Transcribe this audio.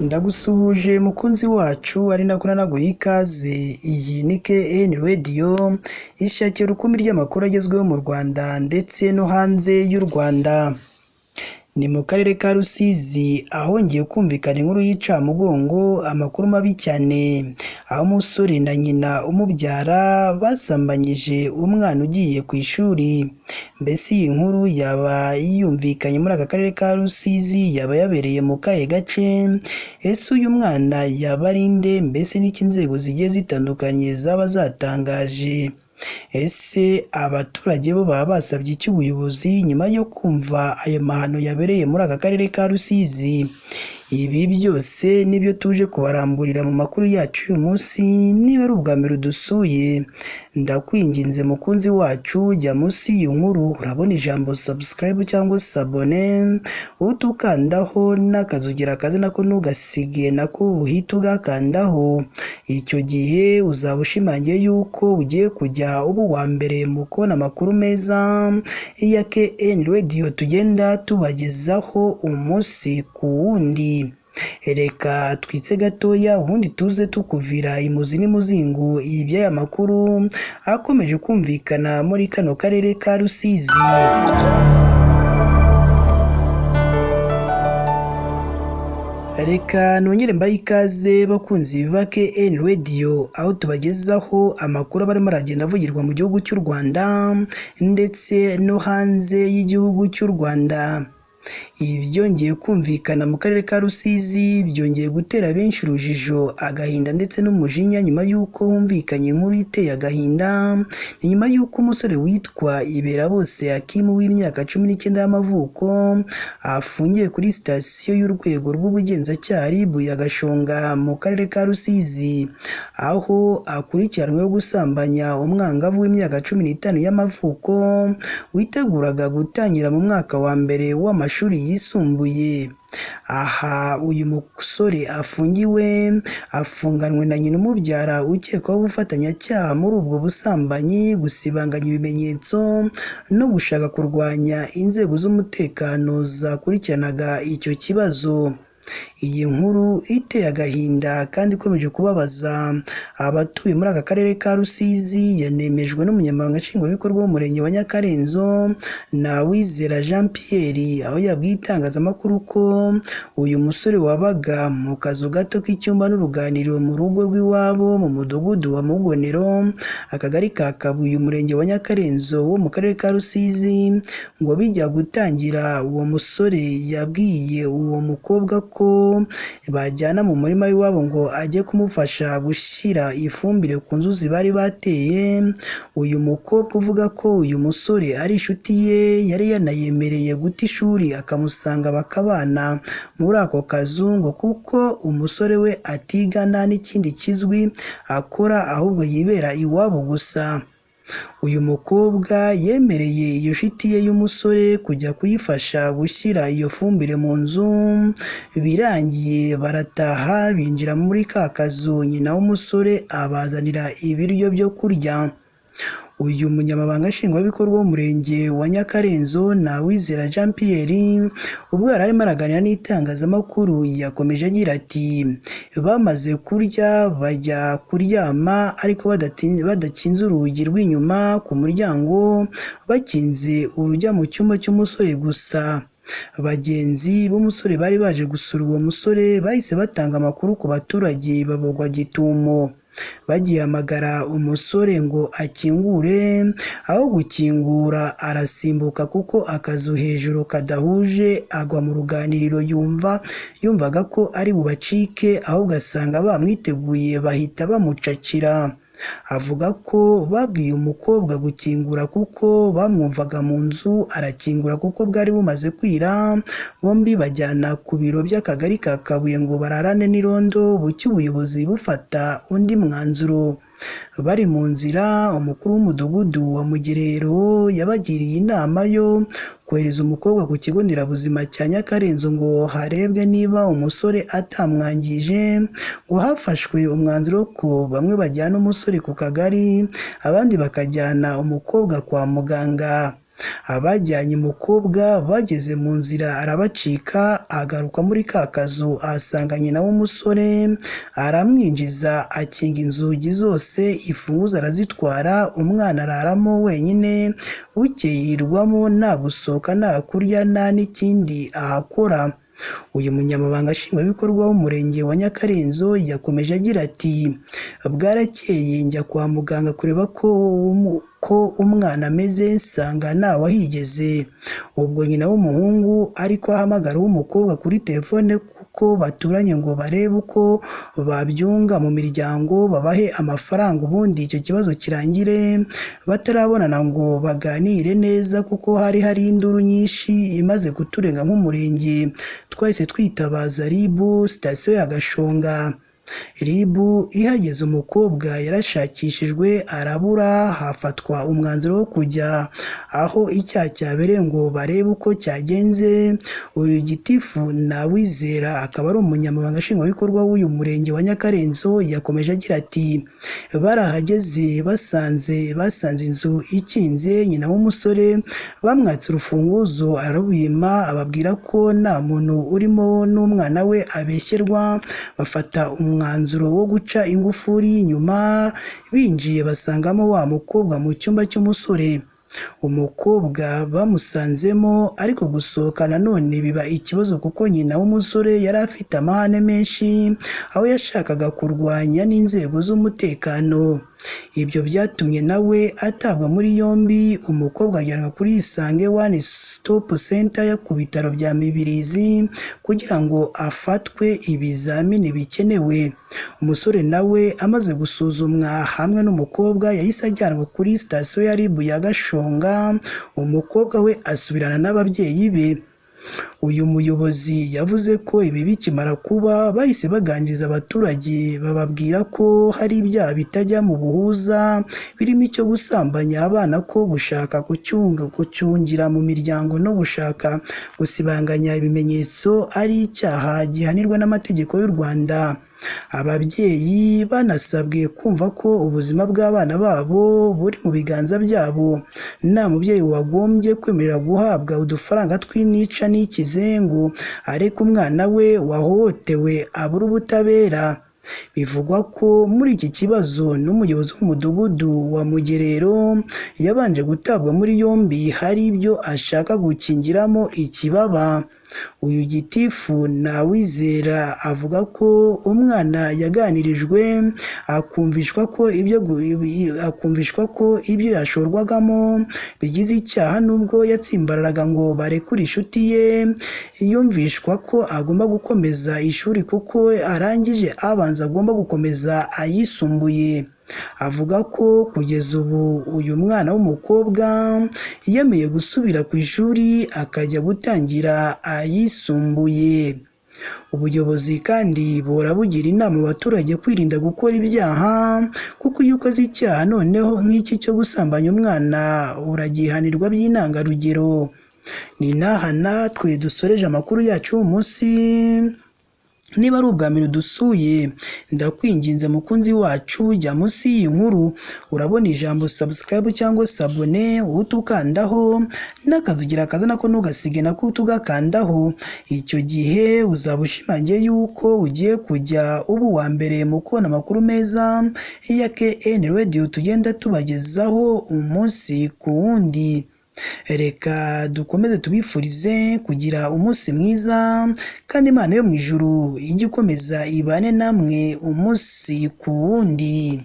Ndagusuhuje mukunzi wacu ari nako nanaguha ikaze, iyi ni KN Radio, ishakira urukumbi ry'amakuru agezweho mu Rwanda ndetse no hanze y'u Rwanda. Ni mu karere ka Rusizi ahongeye kumvikana inkuru y'incamugongo, amakuru mabi cyane, aho umusore na nyina umubyara basambanyije umwana ugiye ku ishuri. Mbese iyi nkuru yaba yumvikanye muri aka karere ka Rusizi, yaba yabereye mu kahe gace? Ese uyu mwana yaba ari nde? Mbese n'iki inzego zigiye zitandukanye zaba zatangaje? Ese abaturage bo baba basabye iki ubuyobozi nyuma yo kumva ayo mahano yabereye muri aka karere ka Rusizi? Ibi byose nibyo tuje kubaramburira mu makuru yacu y'uyu munsi. Niba ari ubwa mbere udusuye, ndakwinginze mukunzi wacu, jya munsi y'iyi nkuru urabona ijambo subscribe cyangwa s'abonner, uhite ukandaho n'akazogera kaze nako ntugasige nako uhite ugakandaho. Icyo gihe uzaba ushimangiye yuko ugiye kujya uba uwa mbere mu kubona amakuru meza ya KN Radio tugenda tubagezaho umunsi ku wundi. Reka twitse gatoya ubundi tuze tukuvira imuzi n'imuzingo iby'aya makuru akomeje kumvikana muri kano karere ka Rusizi. Reka nongere mbahe ikaze bakunzi ba KN Radio, aho tubagezaho amakuru aba arimo aragenda avugirwa mu gihugu cy'u Rwanda ndetse no hanze y'igihugu cy'u Rwanda. Ibi byongeye kumvikana mu karere ka Rusizi byongeye gutera benshi urujijo, agahinda ndetse n'umujinya nyuma y'uko humvikanye inkuru iteye agahinda. Ni nyuma y'uko umusore witwa Iberabose Hakimu w'imyaka 19 y'amavuko afungiye kuri sitasiyo y'urwego rw'ubugenzacyaha RIB ya Gashonga mu karere ka Rusizi, aho akurikiranweho gusambanya umwangavu w'imyaka 15 y'amavuko witeguraga gutangira mu mwaka wa mbere w'amashuri yisumbuye. Aha uyu musore afungiwe afunganwe na nyina umubyara ukekwaho ubufatanyacyaha muri ubwo busambanyi, gusibanganya ibimenyetso no gushaka kurwanya inzego z'umutekano zakurikiranaga icyo kibazo. Iyi nkuru iteye agahinda kandi ikomeje kubabaza abatuye muri aka karere ka Rusizi yanemejwe n'umunyamabanga nshingwabikorwa w'umurenge wa Nyakarenzo Nawizera Jean Pierre, aho yabwiye itangazamakuru ko uyu musore wabaga mu kazu gato k'icyumba n'uruganiriro mu rugo rw'iwabo mu mudugudu wa Mugonero, akagari ka Kabuye, umurenge wa Nyakarenzo wo mu karere ka Rusizi, ngo bijya gutangira uwo musore yabwiye uwo mukobwa ko bajyana mu murima w'iwabo ngo ajye kumufasha gushyira ifumbire ku nzuzi bari bateye. Uyu mukobwa uvuga ko uyu musore ari inshuti ye yari yanayemereye guta ishuri akamusanga bakabana muri ako kazu, ngo kuko umusore we atigana n'ikindi kizwi akora ahubwo yibera iwabo gusa. Uyu mukobwa yemereye iyo nshuti ye y'umusore kujya kuyifasha gushyira iyo fumbire mu nzu, birangiye barataha binjira muri ka kazu, nyina w'umusore abazanira ibiryo byo kurya. Uyu munyamabanga nshingwabikorwa w'umurenge wa Nyakarenzo Nawizera Jean Pierre, ubwo yari arimo araganira n'itangazamakuru, yakomeje agira ati bamaze kurya bajya kuryama ariko badakinze urugi rw'inyuma ku muryango, bakinze urujya mu cyumba cy'umusore gusa. Bagenzi b'umusore bari baje gusura uwo musore bahise batanga amakuru ku baturage babogwa gitumo. Bagihamagara umusore ngo akingure, aho gukingura arasimbuka kuko akazu hejuru kadahuje, agwa mu ruganiriro. Yumvaga ko ari bubacike, ahubwo asanga bamwiteguye bahita bamucakira. Avuga ko babwiye umukobwa gukingura kuko bamwumvaga mu nzu, arakingura kuko bwari bumaze kwira. Bombi bajyana ku biro by'akagari ka Kabuye ngo bararane n'irondo, bucya ubuyobozi bufata undi mwanzuro. Bari mu nzira, umukuru w'umudugudu wa Mugerero yabagiriye inama yo kohereza umukobwa ku kigo nderabuzima cya Nyakarenzo ngo harebwe niba umusore atamwangije, ngo hafashwe umwanzuro ko bamwe bajyana umusore ku kagari, abandi bakajyana umukobwa kwa muganga. Abajyanye umukobwa bageze mu nzira arabacika, agaruka muri ka kazu ahasanga nyina w'umusore, aramwinjiza akinga inzugi zose, imfunguzo arazitwara, umwana araramo wenyine, bukeye yirirwamo nta gusohoka, nta kurya, nta n'ikindi ahakora. Uyu munyamabanga nshingwabikorwa w'umurenge wa Nyakarenzo yakomeje agira ati “Bwarakeye njya kwa muganga kureba ko umwana ameze, nsanga ntawahigeze. Ubwo nyina w'umuhungu ariko ahamagara uw'umukobwa kuri telefone kuko baturanye ngo barebe uko babyunga mu miryango babahe amafaranga ubundi icyo kibazo kirangire, batarabonana ngo baganire neza kuko hari hari induru nyinshi imaze kuturenga nk'umurenge. Twahise twitabaza RIB sitasiyo ya Gashonga. RIB ihageze umukobwa yarashakishijwe arabura, hafatwa umwanzuro wo kujya aho icyaha cyabereye ngo barebe uko cyagenze. Uyu gitifu Nawizera akaba ari umunyamabanga nshingwabikorwa w'uyu murenge wa Nyakarenzo yakomeje agira ati “Barahageze basanze inzu ikinze, nyina w'umusore bamwatse urufunguzo ararubima, ababwira ko nta muntu urimo n'umwana we abeshyerwa, bafata umwanzuro wo guca ingufuri y'inyuma, binjiye basangamo wa mukobwa mu cyumba cy'umusore. Umukobwa bamusanzemo ariko gusohoka nanone biba ikibazo kuko nyina w'umusore yari afite amahane menshi, aho yashakaga kurwanya n'inzego z'umutekano. Ibyo byatumye nawe atabwa muri yombi, umukobwa ajyanwa kuri Isange One Stop Center yo ku bitaro bya Mibirizi kugira ngo afatwe ibizamini bikenewe. Umusore nawe amaze gusuzumwa hamwe n'umukobwa yahise ajyanwa kuri sitasiyo ya RIB ya Gashonga, umukobwa we asubirana n'ababyeyi be. Uyu muyobozi yavuze ko ibi bikimara kuba bahise baganiriza abaturage bababwira ko hari ibyaha bitajya mu buhuza birimo icyo gusambanya abana, ko gushaka gucyungira mu miryango no gushaka gusibanganya ibimenyetso ari icyaha gihanirwa n'amategeko y'u Rwanda. Ababyeyi banasabwe kumva ko ubuzima bw'abana babo buri mu biganza byabo, nta mubyeyi wagombye kwemerera guhabwa udufaranga tw'inica n'ikize ngo areke umwana we wahohotewe abure ubutabera. Bivugwa ko muri iki kibazo n'umuyobozi w'umudugudu wa Mugerero yabanje gutabwa muri yombi hari ibyo ashaka gukingiramo ikibaba. Uyu gitifu Nawizera avuga ko umwana yaganirijwe akumvishwa ko ibyo yashorwagamo bigize icyaha nubwo yatsimbararaga ngo barekure inshuti ye, yumvishwa ko agomba gukomeza ishuri kuko arangije abanza agomba gukomeza ayisumbuye. Avuga ko kugeza ubu uyu mwana w'umukobwa yemeye gusubira ku ishuri akajya gutangira ayisumbuye. Ubuyobozi kandi buhora bugira inama abaturage kwirinda gukora ibyaha kuko iyo ukoze icyaha noneho nk'iki cyo gusambanya umwana uragihanirwa by'intangarugero. Ni n'aha natwe dusoreje amakuru yacu uyu munsi. Niba ari ubwa mbere udusuye, ndakwinginze mukunzi wacu, jya munsi y'iyi nkuru urabona ijambo subscribe cyangwa sabone, uhite ukandaho n'akazugira kaza nako ntugasige nako uhite ugakandaho. Icyo gihe uzaba ushimangiye yuko ugiye kujya uba uwa mbere mu kubona amakuru meza ya KN Radio tugenda tubagezaho umunsi ku wundi. Reka dukomeze tubifurize kugira umunsi mwiza, kandi Imana yo mu ijuru ijye ikomeza ibane namwe umunsi ku wundi.